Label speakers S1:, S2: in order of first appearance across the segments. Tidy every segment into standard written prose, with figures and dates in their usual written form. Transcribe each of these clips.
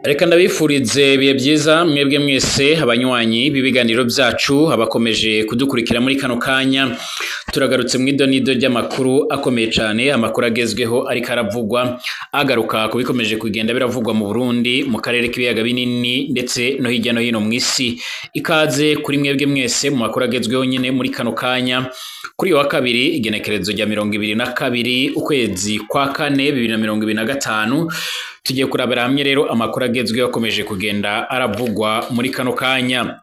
S1: Reka ndabifurize ibihe byiza mwebwe mwese abanywanyi b'ibiganiro byacu, abakomeje kudukurikira muri kano kanya. Turagarutse mu idonido ry'amakuru akomeye cyane, amakuru agezweho ariko aravugwa, agaruka ku bikomeje kugenda biravugwa mu Burundi, mu karere k'ibiyaga binini ndetse no hirya no hino mu isi. Ikaze kuri mwebwe mwese mu makuru agezweho nyine muri kano kanya. Kuri uyu wa kabiri, igenekerezo rya 22 ukwezi kwa kane 2025, tugiye kurabira hamwe rero amakuru agezweho akomeje kugenda aravugwa muri kano kanya.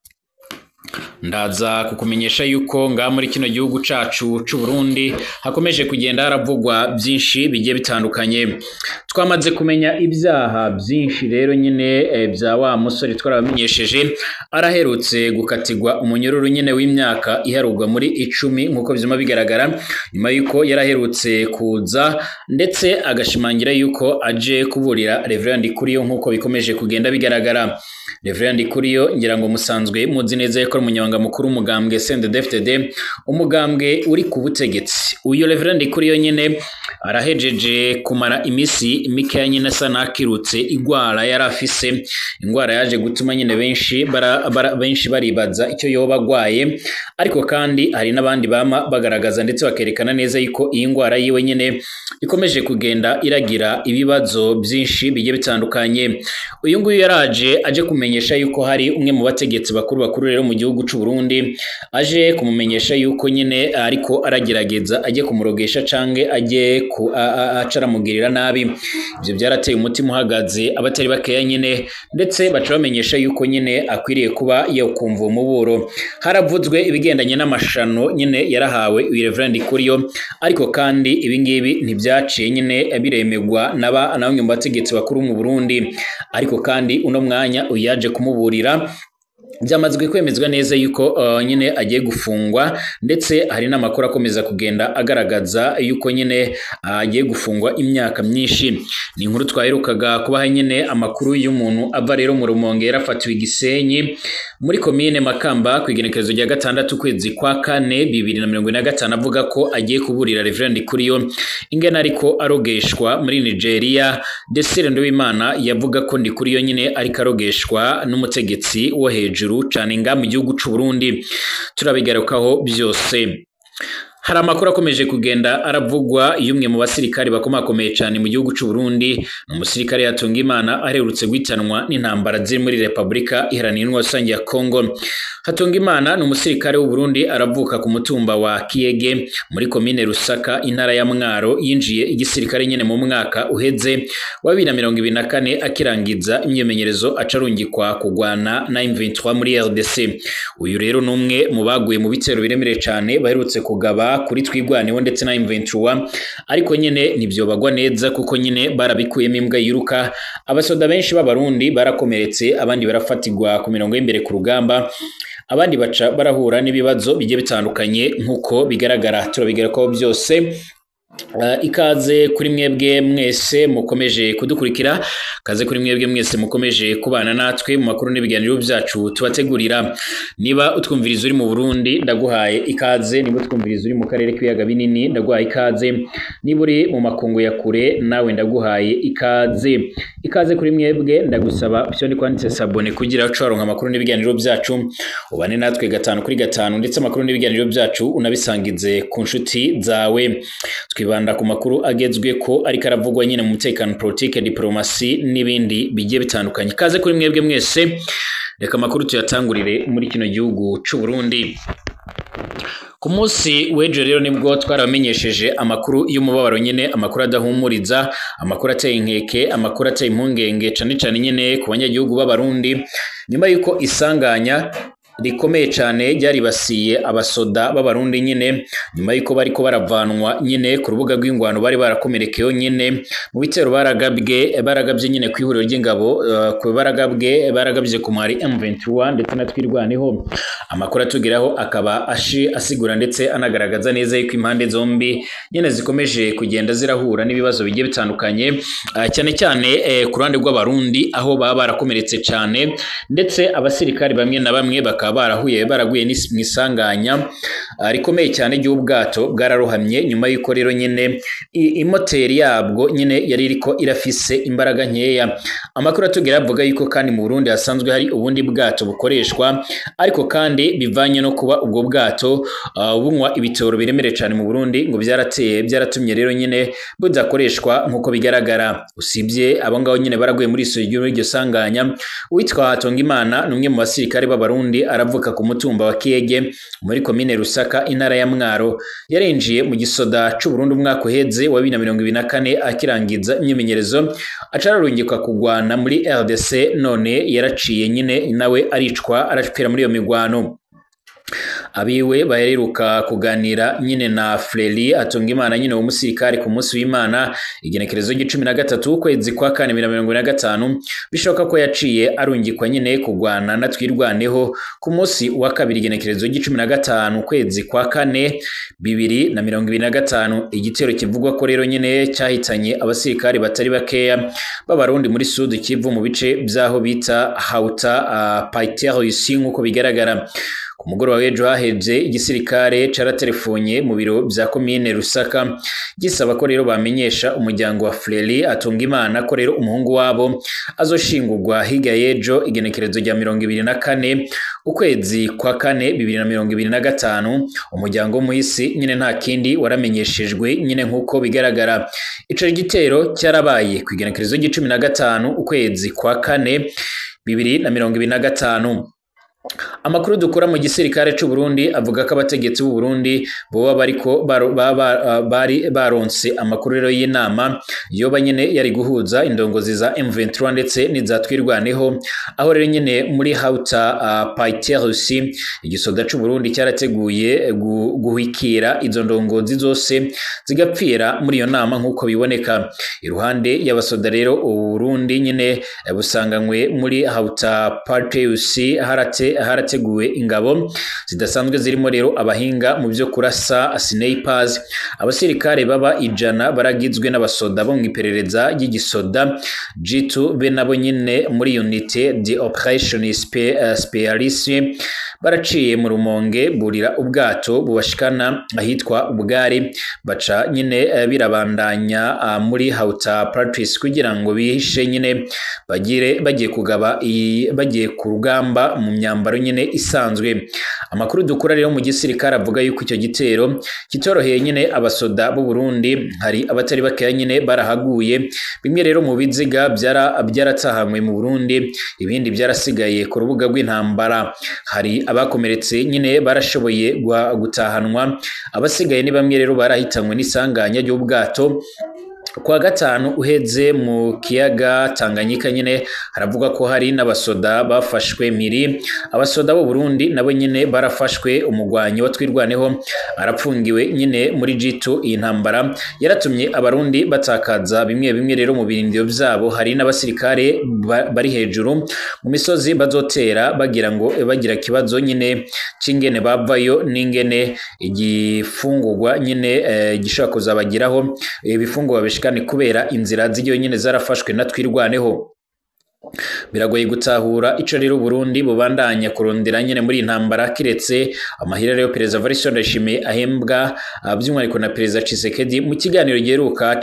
S1: Ndaza kukumenyesha yuko ngaha muri kino gihugu cacu c'u Burundi hakomeje kugenda haravugwa byinshi bigiye bitandukanye. Twamaze kumenya ibyaha byinshi rero nyine bya wa musore twarabamenyesheje, araherutse gukatirwa umunyururu nyine w'imyaka iharurwa muri 10 nk'uko bizuma bigaragara, nyuma yuko yaraherutse kuza ndetse agashimangira yuko aje kuburira Reverend Ndikuriyo nk'uko bikomeje kugenda bigaragara. Reverend Ndikuriyo ngira ngo musanzwe muzi neza yuko umunyamabanga mukuru umugambwe CNDD-FDD, umugambwe uri ku butegetsi. Uyu Reverend Ndikuriyo nyine arahejeje kumara imisi mikeya nyine asa nakirutse igwara yarafise, ingwara yaje gutuma nyine benshi baribaza icyo yoba agwaye, ariko kandi hari n'abandi bama bagaragaza ndetse bakerekana neza yuko iyi ngwara yiwe nyine ikomeje kugenda iragira ibibazo byinshi bigiye bitandukanye. Uyu nguyu yaraje aje kumenyesha yuko hari umwe mu bategetsi bakuru rero mu gihugu c'u Burundi, aje kumumenyesha yuko nyine ariko aragerageza aje kumurogesha canke aje acaramugirira nabi. Ibyo byarateye umutima uhagaze abatari bakeya nyine, ndetse baca bamenyesha yuko nyine akwiriye kuba yokumva umuburo. Haravuzwe ibigendanye n'amashano nyine yarahawe uyu Reverend Ndikuriyo, ariko kandi ibingibi ntibyaciye nyine biremegwa na bamwe mu bategetsi bakuru mu Burundi. Ariko kandi uno mwanya uyaje kumuburira byamazwe kwemezwa neza yuko nyine agiye gufungwa, ndetse hari n'amakuru akomeza kugenda agaragaza yuko nyine agiye gufungwa imyaka myinshi. Ni inkuru twaherukaga kubaha nyine amakuru y'umuntu ava rero mu Rumonge yarafatiwe Gisenyi muri komine Makamba ku igenekerezo rya 6 ukwezi kwa kane 2025, avuga ko agiye kuburira Reverend Ndikuriyo ingene ariko arogeshwa muri Nigeria. Desire Nduwimana yavuga ko Ndikuriyo nyine ariko arogeshwa n'umutegetsi wo hejuru cyane nga mu gihugu c'u Burundi. Turabigarukaho byose. Hari amakuru akomeje kugenda aravugwa y'umwe mu basirikare bakomakomeye cyane mu gihugu c'u Burundi, umusirikare Hatungimana aherutse guhitanwa n'intambara ziri muri Republika Iharanira Intwaro Rusange ya Kongo. Hatungimana ni umusirikare w'u Burundi, aravuka ku mutumba wa Kiyege muri komine Rusaka, intara ya Mwaro. Yinjiye igisirikare nyene mu mwaka uheze wa 2024, akirangiza imyimenyerezo acarungikwa kugwana na M23 muri RDC. Uyu rero numwe mu baguye mu bitero biremereye cyane baherutse kugaba kuri Twigwaneho ndetse na M23, ariko nyine nibyo bagwa neza kuko nyine barabikuyemo imbwa yiruka. Abasoda benshi b'abarundi barakomeretse, abandi barafatirwa ku mirongo y'imbere ku rugamba, abandi baca barahura n'ibibazo bigiye bitandukanye nk'uko bigaragara. Turabigarako byose. Ikaze kuri mwebwe mwese mukomeje kudukurikira, kaze kuri mwebwe mwese mukomeje kubana natwe mu makuru n'ibiganiro byacu tubategurira. Niba utwumviriza uri mu Burundi ndaguhaye ikaze, niba utwumviriza uri mu karere k'ibiyaga binini ndaguhaye ikaze, niba uri mu makungu ya kure nawe ndaguhaye ikaze. Ikaze kuri mwebwe, ndagusaba byo ni kwanditse sabone kugira ucaronka amakuru n'ibiganiro byacu, ubane natwe 5 kuri 5, ndetse amakuru n'ibiganiro byacu unabisangize ku nshuti zawe. Twibanda ku makuru agezwe ko ariko aravugwa nyine mu mutekano, politike, diplomasi n'ibindi bigiye bitandukanye. Kaze kuri mwebwe mwese, reka amakuru tuyatangurire muri kino gihugu c'u Burundi. Ku munsi w'ejo rero nibwo twarabamenyesheje amakuru y'umubabaro nyine, amakuru adahumuriza, amakuru ateye inkeke, amakuru ateye impungenge cane cane nyine ku banyagihugu b'abarundi, nyuma yuko isanganya rikomeye cyane ryaribasiye abasoda b'abarundi nyine, nyuma yuko bariko baravanwa nyine ku rubuga rw'ingwano bari barakomerekeyo nyine mu bitero baragabye nyine ku ihuriro ry'ingabo, baragabye ku mwari M23 ndetse na Twirwaneho. Amakuru atugeraho akaba asigura ndetse anagaragaza neza yuko impande zombi nyene zikomeje kugenda zirahura n'ibibazo bigiye bitandukanye, cyane cyane ku ruhande rw'Abarundi aho baba barakomeretse cyane, ndetse abasirikari bamwe na bamwe bakaba barahuye baraguye mw'isanganya rikomeye cyane ry'ubwato bwararohamye, nyuma y'uko rero nyene imoteri yabwo nyene yari iriko irafise imbaraga nkeya. Amakuru atugera avuga yuko kandi mu Burundi hasanzwe hari ubundi bwato bukoreshwa, ariko kandi bivanye no kuba ubwo bwato bunywa ibitoro biremereye cyane mu Burundi, ngo byaratumye rero nyene budakoreshwa nkuko bigaragara. Usibye abo ngabo nyene baraguye muri iryo sanganya, uwitwa Hatongimana ni umwe mu basirikare b'Abarundi, aravuka ku mutumba wa Kiyege muri komine Rusaka, intara ya Mwaro. Yarinjiye mu gisoda c'u Burundi umwaka uheze wa 2024 akirangiza imyimenyerezo, aca ararungikwa kugwana muri RDC, none yaraciye nyine nawe aricwa, arapfira muri iyo migwano. Abiwe baheruka kuganira nyine na Fleury Hatungimana nyine umusirikare ku munsi w'Imana igenekerezo ry'icumi na gatatu ukwezi kwa kane 2025, bishoboka ko yaciye arungikwa nyine kugwana na Twirwaneho ku munsi wa kabiri igenekerezo ry'icumi na gatanu ukwezi kwa kane 2025. Igitero kivugwa ko rero nyine cyahitanye abasirikare batari bakeya b'Abarundi muri Sud Kivu mu bice by'aho bita Hauta Paiterus nk'uko bigaragara. Ku mugoroba w'ejo haheze igisirikare caratelefonnye mu biro vya komine Rusaka gisaba ko rero bamenyesha umuryango wa Fleury Hatungimana ko rero umuhungu wabo azoshingurwa hirya y'ejo igenekerezo rya 24 ukwezi kwa kane 2025. Umuryango w'umuhisi nyine nta kindi waramenyeshejwe nyine nk'uko bigaragara. Ico gitero cyarabaye ku igenekerezo ry'icumi na gatanu ukwezi kwa kane 2025. Amakuru dukura mu gisirikare c'u Burundi avuga ko abategetsi b'u Burundi boba bariko bari baronse amakuru rero y'inama yoba nyene yari guhuza indongozi za M23 ndetse n'iza Twirwaneho, aho rero nyene muri Hauta Paiterus igisoda c'u Burundi cyarateguye guhikira izo ndongozi zose zigapfira muri iyo nama nk'uko biboneka. Iruhande y'abasoda rero u Burundi nyene busanganywe muri Hauta Paiterus harateguwe ingabo zidasanzwe zirimo rero abahinga mu byo kurasa snipers. Abasirikare baba 100 baragizwe n'abasoda bo mu iperereza ry'igisoda G2 be nabo nyine muri unité de operation specialiste baraciye mu Rumonge burira ubwato bubashikana ahitwa Ubwari, baca nyine birabandanya muri Hauta Patrice kugira ngo bihishe nyine bagire bagiye kugaba bagiye ku rugamba mu myambaro nyine isanzwe. Amakuru dukura rero mu gisirikare avuga yuko icyo gitero kitoroheye nyine abasoda b'u Burundi, hari abatari bakeya nyine barahaguye. Bimwe rero mu biziga byaratahanywe mu Burundi, ibindi byarasigaye ku rubuga rw'intambara. Hari abakomeretse nyine barashoboye gutahanwa, abasigaye ni bamwe rero barahitanywe n'isanganya ry'ubwato kwa gatanu uheze mu kiyaga Tanganyika. Nyine haravuga ko hari n'abasoda bafashwe mpiri. Abasoda b'u Burundi nabo nyine barafashwe, umugwanyi wa Twirwaneho arapfungiwe nyine muri G2. Iyi ntambara yaratumye Abarundi batakaza bimwe bimwe rero mu birindiro byabo. Hari n'abasirikare bari hejuru mu misozi bazotera bagira ngo bagira kibazo nyine c'ingene bavayo n'ingene igifungurwa nyine gishobora kuzabagiraho ibifungurwa bishikane, kubera inzira z'iyo nyine zarafashwe na Twirwaneho. Biragoye gutahura ico rero Burundi bubandanya kurondera nyene muri intambara, kiretse amahira rero Perezida Evariste Ndayishimiye ahembwa by'umwihariko na Perezida Tshisekedi. Mu kiganiro giheruka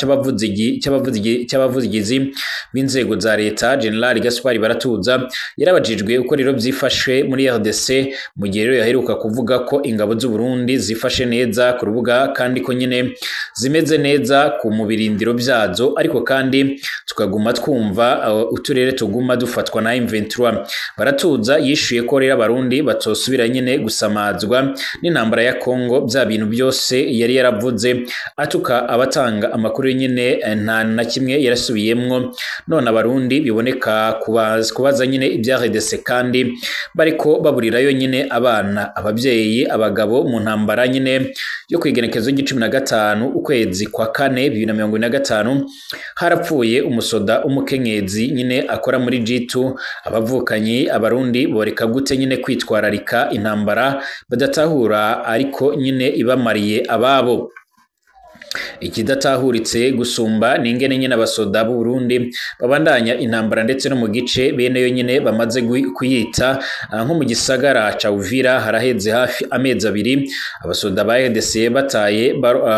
S1: c'abavugizi b'inzego za leta, General Gaspard Baratuza yarabajijwe uko rero byifashe muri RDC, mu gihe rero yaheruka kuvuga ko ingabo z'u Burundi zifashe neza ku rubuga kandi ko nyene zimeze neza ku mubirindiro byazo, ariko kandi tukaguma twumva uturere tuguma dufatwa na M23. Baratuza yishuye ko rero Abarundi batosubira nyine gusamazwa n'intambara ya Kongo, bya bintu byose yari yaravuze atuka abatanga amakuru nyine nta na kimwe yarasubiyemwo. None Abarundi biboneka kubaza nyine ibya RDC kandi bariko baburirayo nyine abana, ababyeyi, abagabo mu ntambara nyine yo kwigenekezo ry'icumi na gatanu ukwezi kwa kane 2025 harapfuye umusoda umukenyezi nyine akora muri G2. gititu. Abavukanyi abarundi boreka gute nyine kwitwararika intambara badatahura ariko nyine ibamariye ababo? Ikidatahuritse gusumba ni ingene nyine abasoda b'u Burundi babandanya intambara ndetse no mu gice bene yo nyine bamaze kuyita nko mu gisagara ca Uvira. Haraheze hafi amezi 2 abasoda ba RDC bataye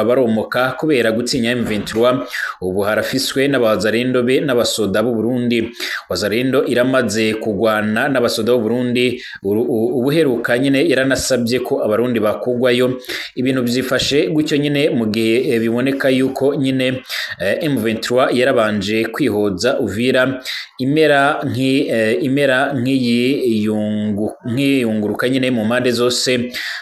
S1: baromoka kubera gutinya M23. Ubu harafiswe n'abazarendo be n'abasoda b'u Burundi. Wazarendo iramaze kugwana n'abasoda b'u Burundi ubuheruka nyine yaranasabye ko abarundi bakugwayo. Ibintu byifashe gutyo nyine mu gihe biboneka yuko nyine M23 yarabanje kwihoza Uvira imera nk'iyunguruka nyine mu mpande zose,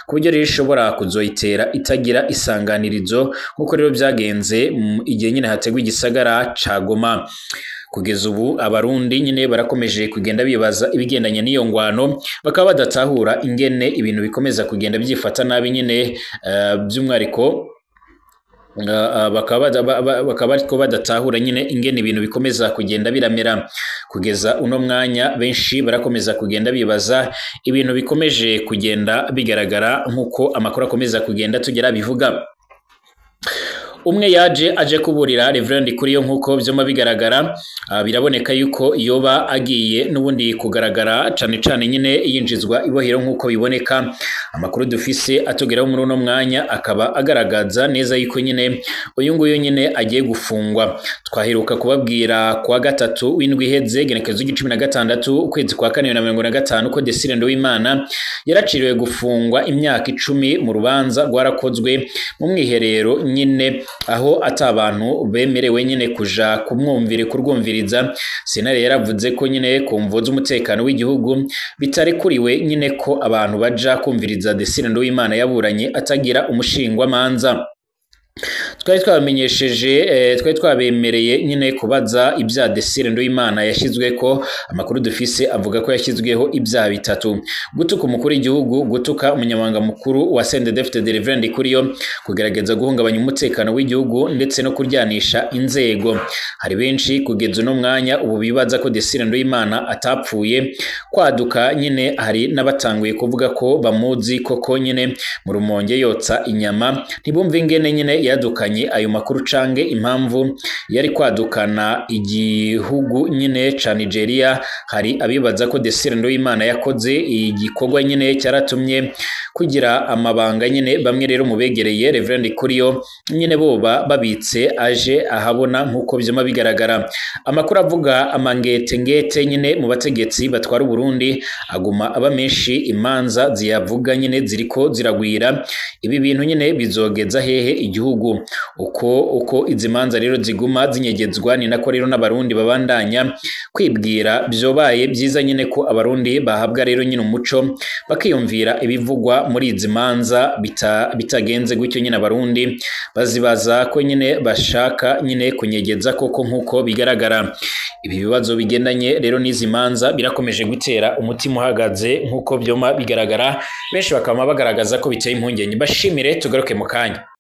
S1: ku buryo rero ishobora kuzoyitera itagira isanganirizo nk'uko rero byagenze igihe nyine hategwa igisagara ca Goma. Kugeza ubu abarundi nyine barakomeje kugenda bibaza ibigendanye n'iyo ngwano, bakaba badatahura ingene ibintu bikomeza kugenda byifata nabi nyine, by'umwariko bakaba ariko badatahura nyine ingene ibintu bikomeza kugenda biramera. Kugeza uno mwanya benshi barakomeza kugenda bibaza ibintu bikomeje kugenda bigaragara nk'uko amakuru akomeza kugenda tugera bivuga. Umwe yaje aje kuburira Reverend Kuriyo nkuko byoma bigaragara, biraboneka yuko yoba agiye n'ubundi kugaragara cane cane nyine yinjizwa ibohero nkuko biboneka. Amakuru dufise atugeraho muri uno mwanya akaba agaragaza neza yuko nyine uyu nguyu nyine agiye gufungwa. Twaheruka kubabwira kuwa gatatu w'indwi iheze genekerezo 16 ukwezi kwa 4 2025 ko Desire Nduwimana yaraciriwe gufungwa imyaka 10 mu rubanza rwarakozwe mu mwiherero nyine, aho atabantu bemerewe nyine kuja kumwumvire kurwumviriza. Senare yaravuze ko nyine kumvo z'umutekano w'igihugu bitarekuriwe nyine ko abantu baja kumviriza Desire Nduwimana yaburanye atagira umushingwa manza. Twari twabamenyesheje, twari twabemereye nyine kubaza ibya Desire Nduwimana yashyizwe ko amakuru dufise avuga ko yashyizweho ibyaha 3: gutuka umukuru w'igihugu, gutuka umunyamabanga mukuru wa CNDD-FDD Reverend Kuriyo, kugerageza guhungabanya umutekano w'igihugu ndetse no kuryanisha inzego. Hari benshi kugeza uno mwanya ubu bibaza ko Desire Nduwimana atapfuye kwaduka nyine, hari n'abatanguye kuvuga ko bamuzi koko nyine mu Rumonge yotsa inyama, ntibumve ingene nyine yadukanye ayo makuru cange impamvu yari kwadukana igihugu nyine ca Nigeria. Hari abibaza ko Desire Nduwimana yakoze igikorwa nyine cyaratumye kugira amabanga nyine. Bamwe rero mubegereye Reverend Kuriyo nyine boba babitse aje ahabona nkuko byoma bigaragara. Amakuru avuga amangete ngete nyine mu bategetsi batwara Burundi aguma aba menshi, imanza ziyavuga nyine ziriko ziragwira. Ibi bintu nyine bizogeza hehe igihugu? Uko izi manza rero ziguma zinyegezwa ni nako rero n'abarundi babandanya kwibwira. Byobaye byiza nyine ko abarundi bahabwa rero nyine umuco bakiyumvira ibivugwa muri izi manza, bitagenze gutyo nyine abarundi bazibaza ko nyine bashaka nyine kunyegeza koko nkuko bigaragara. Ibi bibazo bigendanye rero n'izi manza birakomeje gutera umutima uhagaze nkuko byoma bigaragara, benshi bakaba bagaragaza ko biteye impungenge. Bashimire, tugaruke mu kanya.